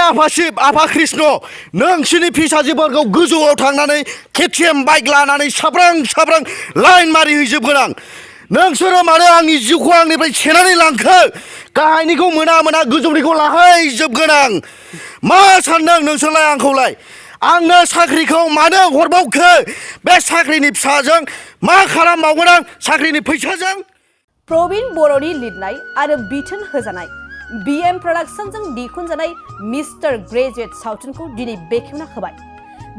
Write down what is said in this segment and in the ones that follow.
आफा शिव आफा कृष्ण नोंसोरनि फिसाजोफोरखौ गोजौआव थांनानै केटिएम बाइक लानानै साब्रां लाइन मारि हैजोबगोन आं नोंसोरो मानो आंनि जिउखौ आंनिफ्राय सेनानै लांखो गाहायनिखौ मोना गोजौनिखौ लाहैजोबगोन आं मा सानदों नोंसोरलाय आंखौलाय आंनो साख्रिखौ मानो हरबावखो बे साख्रिनि फिसाजों मा खालामबावगोन आं साख्रिनि फैसाजों प्रवीण बर'नि लिरनाय आरो बिथोन होजानाय बीएम प्रडाक्शनजों दिहुनजानाय मिस्टार ग्रेजुएट सावथुनखौ दिनै बेखेवना होबाय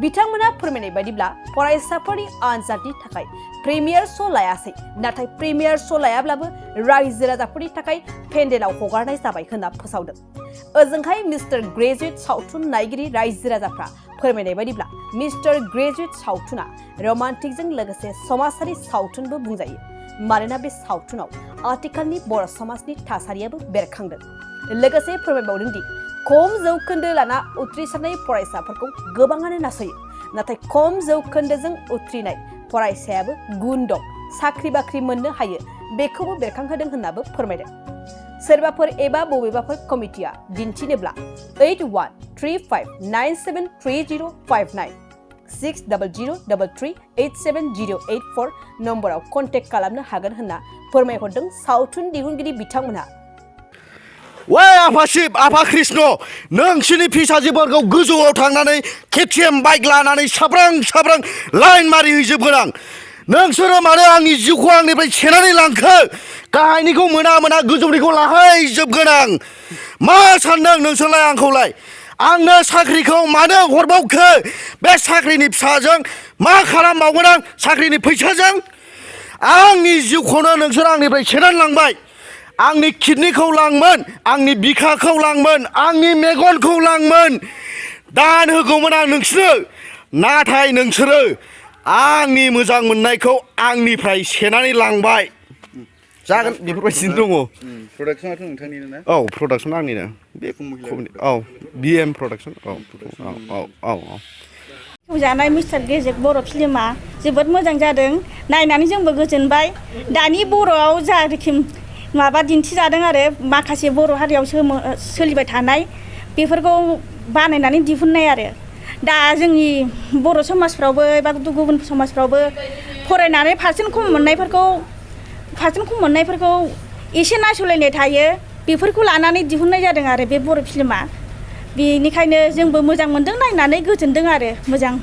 बिथांमोना फोरमायनाय बायदिब्ला फरायसाफोरनि आनजादनि थाखाय प्रिमियार श' लायासै नाथाय प्रिमियार श' लायाब्लाबो रायजो राजाफोरनि थाखाय पेन्डेलाव हगारनाय जाबाय होनना फोसावदों ओजोंहाय मिस्टार ग्रेजुएट सावथुन नायगिरि रायजो राजाफ्रा फोरमायनाय बायदिब्ला मिस्टार ग्रेजुएट सावथुना रमान्टिकजों लोगोसे समाजारि सावथुनबो बुंजायो मानोना बे सावथुनाव आथिखालनि बर' समाजनि थासारियाबो बेरखांदों लोगोसे फोरमायबावदों दि खम जौखोन्दो लाना उथ्रिसारनाय फरायसाफोरखौ गोबाङानो नासयो नाथाय खम जौखोन्दोजों उथ्रिनाय फरायसायाबो गुन दं साख्रि बाख्रि मोननो हायो बेखौबो बेरखांहोदों होननाबो फोरमायदों सोरबाफोर एबा बबेबाफोर कमिटिया दिन्थिनोब्ला 8135973059 6003387084 नम्बराव कन्टेक्ट खालामनो हागोन होनना फोरमायहरदों सावथुन दिहुनगिरि बिथांमोनहा वे आफा शिव आफा कृष्ण नोंसोरनि फिसाजोफोरखौ गोजौआव थांनानै केटिएम बाइक लानानै साब्रां लाइन मारि हैजोबगोन आं नोंसोरो मानो आंनि जिउखौ आंनिफ्राय सेनानै लांखो गाहायनिखौ मोना गोजौनिखौ लाहैजोबगोन आं मा सानदों नोंसोरलाय आंखौलाय आंनो साख्रिखौ मानो हरबावखो बे साख्रिनि फिसाजों मा खालामबावगोन आं साख्रिनि फैसाजों आंनि जिउखौनो नोंसोर आंनिफ्राय सेनानै लांबाय आंनि किडनिखौ लांमोन आंनि बिखाखौ लांमोन आंनि मेगनखौ लांमोन दान होगौमोन आं नोंसोरनो नाथाय नोंसोरो आंनि मोजां मोननायखौ आंनिफ्राय सेनानै लांबाय जागोन बेफोरबायदिनो दङ प्रडाक्शनाथ' नोंथांनिनो ना औ प्रडाक्शन आंनिनो बे औ बीएम प्रडाक्शन औ जानाय मिस्टार ग्रेजुएट बर' फिल्मा जोबोद मोजां जादों नायनानै जोंबो गोजोनबाय दानि बर'आव जा रोखोम माबा दिन्थिजादों आरो माखासे बर' हारियाव सोलिबाय थानाय बेफोरखौ बानायनानै दिहुननाय आरो दा जोंनि बर' समाजफ्रावबो एबा गुबुन समाजफ्रावबो फरायनानै पारसेन्ट खम मोननायफोरखौ एसे नासयलायनाय थायो बेफोरखौ लानानै दिहुननाय जादों आरो बे बर' फिल्मा बेनिखायनो जोंबो मोजां मोनदों नायनानै गोजोनदों आरो मोजां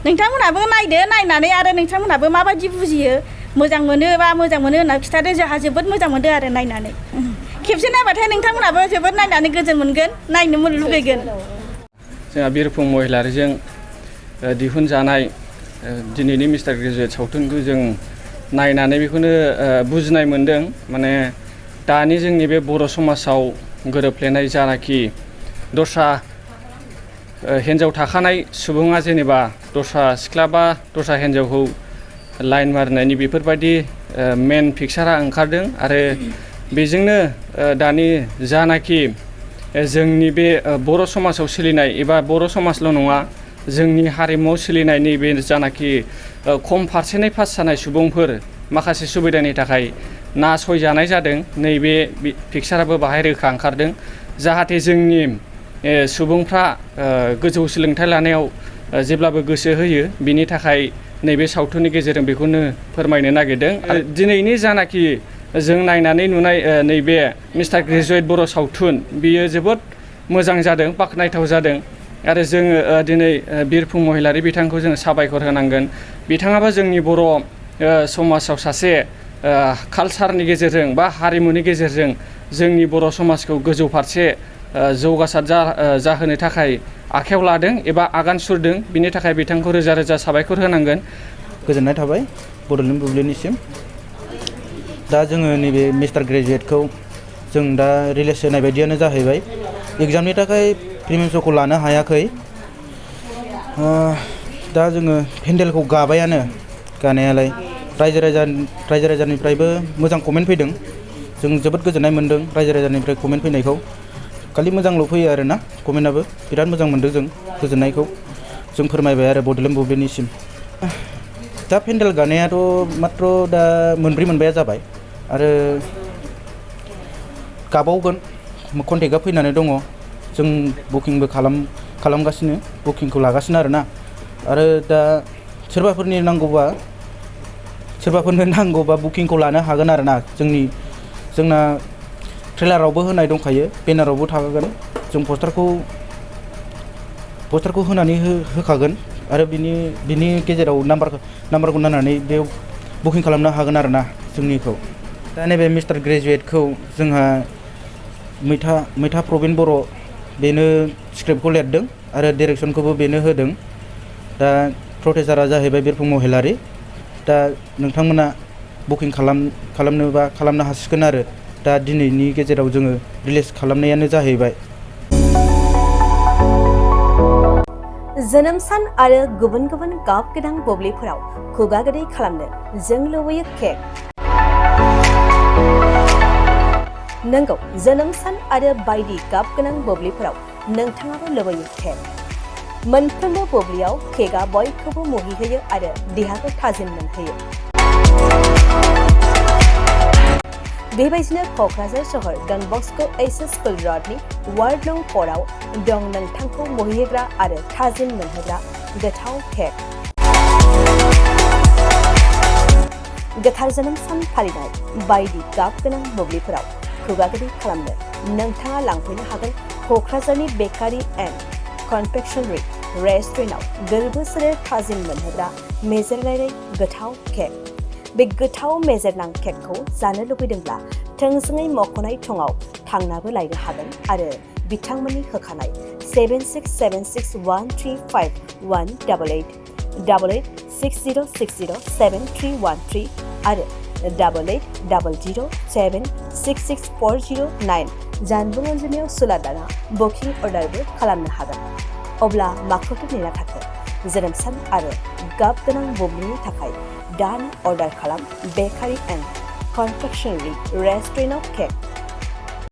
नोंथांमोनहाबो नायदो नायनानै आरो नोंथांमोनहाबो माबायदि बुजियो मोजां मोनो होनना खिथादो जोंहा जोबोद मोजां मोनदों आरो नायनानै खेबसे नायबाथाय नोंथांमोनहाबो जोबोद नायनानै गोजोन मोनगोन नायनो लुगैगोन जोंहा बिरफुं महिलारिजों दिहुनजानाय दिनैनि मिस्टार ग्रेजुएट सावथुनखौ जों नायनानै बेखौनो बुजिनाय मोनदों माने दानि जोंनि बे बर' समाजाव गोरोबफ्लेनाय जानाखि दस्रा हिन्जाव थाखानाय सुबुङा जेनेबा दस्रा सिख्ला बा दस्रा हिन्जावखौ लाइन मारिनायनि बेफोरबायदि मेन पिक्सारा ओंखारदों आरो बेजोंनो दानि जानाखि जोंनि बे बर' समाजाव सोलिनाय एबा बर' समाजल' नङा जोंनि हारिमुआव सोलिनाय नैबे जानाखि खम पारसेन्टै पास जानाय सुबुंफोर माखासे सुबिदानि थाखाय नासयजानाय जादों नैबे पिक्साराबो बाहाय रोखा ओंखारदों जाहाथे जोंनि सुबुंफ्रा गोजौ सोलोंथाइ लानायाव जेब्लाबो गोसो होयो बिनि थाखाय नैबे सावथुननि गेजेरजों बेखौनो फोरमायनो नागिरदों दिनैनि जानाखि जों नायनानै नुनाय नैबे मिस्टार ग्रेजुएट बर' सावथुन बियो जोबोद मोजां जादों बाख्नायथाव जादों आरो जोङो दिनै बिरफुं महिलारि बिथांखौ जोङो साबायखर होनांगोन बिथाङाबो जोंनि बर' समाजाव सासे कालसारनि गेजेरजों बा हारिमुनि गेजेरजों जोंनि बर' समाजखौ गोजौ फारसे जौगासार जाहोनो थाखाय आखायाव लादों एबा आगान सुरदों बिनि थाखाय बिथांखौ रोजा रोजा साबायखर होनांगोन गोजोननाय थाबाय बड'लेण्ड बुब्लिनिसिम दा जोङो नैबे मिस्टार ग्रेजुएटखौ जों दा रिलिज होनाय बायदियानो जाहैबाय एग्जामनि थाखाय प्रिमियाम श'खौ लानो हायाखै दा जोङो पेन्डेलखौ गाबायानो गानायालाय रायजो राजानिफ्रायबो मोजां कमेन्ट फैदों जों जोबोद गोजोननाय मोन्दों रायजो राजानिफ्राय कमेन्ट फैनायखौ खालि मोजांल' फैयो आरोना कमेन्टआबो बिराद मोजां मोन्दों जों गोजोननायखौ जों फोरमायबाय आरो बड'लेण्ड बुब्लिनिसिम दा पेन्डेल गानायाथ' मात्र दा मोनब्रै मोनबाया जाबाय आरो गाबावगोन कन्टेक्टआ फैनानै दङ जों बुकिंबो खालामगासिनो बुकिंखौ लागासिनो आरोना आरो दा सोरबाफोरनो नांगौबा बुकिंखौ लानो हागोन आरोना जोंना ट्रेलारावबो होनाय दंखायो बेनारावबो थागोन जों पस्टारखौ होनानै होखागोन आरो बिनि गेजेराव नाम्बारखौ नायनानै बेयाव बुकिं खालामनो हागोन आरोना जोंनिखौ दा नैबे मिस्टार ग्रेजुवेटखौ जोंहा मैथा प्रबिन बर' बेनो स्क्रिप्टखौ लिरदों आरो डिरेक्सनखौबो बेनो होदों दा प्रडिउसारा जाहैबाय बिरफुं महिलारि दा नोंथांमोना बुकिं खालामनोबा खालामनो हासिगोन आरो दा दिनैनि गेजेराव जोङो रिलिज खालामनायानो जाहैबाय जोनोम सान आरो गुबुन गुबुन गाब गोनां बुब्लिफोराव खुगा गोदै खालामनो जों लुबैयो केक नंगौ जोनोम सान आरो बायदि गाब गोनां बुब्लिफोराव नोंथाङाबो लुबैयो केक मोनफ्रोमबो बुब्लियाव केकआ बयखौबो मुहिहोयो आरो देहाखौ थाजिम मोनहोयो बेबायदिनो क'क्राझार सहर डन बस्क' एच.एस. स्कुल र'डनि वार्ड नं 4 आव दं नोंथांखौ मुहिहोग्रा आरो थाजिम मोनहोग्रा गोथाव केक गोथार जोनोम सान फालिनाय बायदि गाब गोनां बुब्लिफोराव खुगा गोदै खालामनो नोंथाङा लांफैनो हागोन क'क्राझारनि बेकारि एन्ड कनफेक्शनारि रेस्टुरेन्टआव गोरबो सोलेर थाजिम मोनहोग्रा मेजेरलायनाय गोथाव केक बे गोथाव मेजेरनां केकखौ जानो लुबैदोंब्ला थोंजोङै मख'नाय थंआव थांनाबो लायनो हागोन आरो बिथांमोननि होखानाय 7676135188 8860607313 आरो 880007664009 जानबुं अनजिमायाव सुलादाना बुकिं अर्डारबो खालामनो हागोन अब्ला माखौथो नेना थाखो जोनोम सान आरो गाब गोनां बुब्लिनि थाखाय दानो अर्डार खालाम बेकारि एन्ड कनफेक्शनारि रेस्टुरेन्टआव केक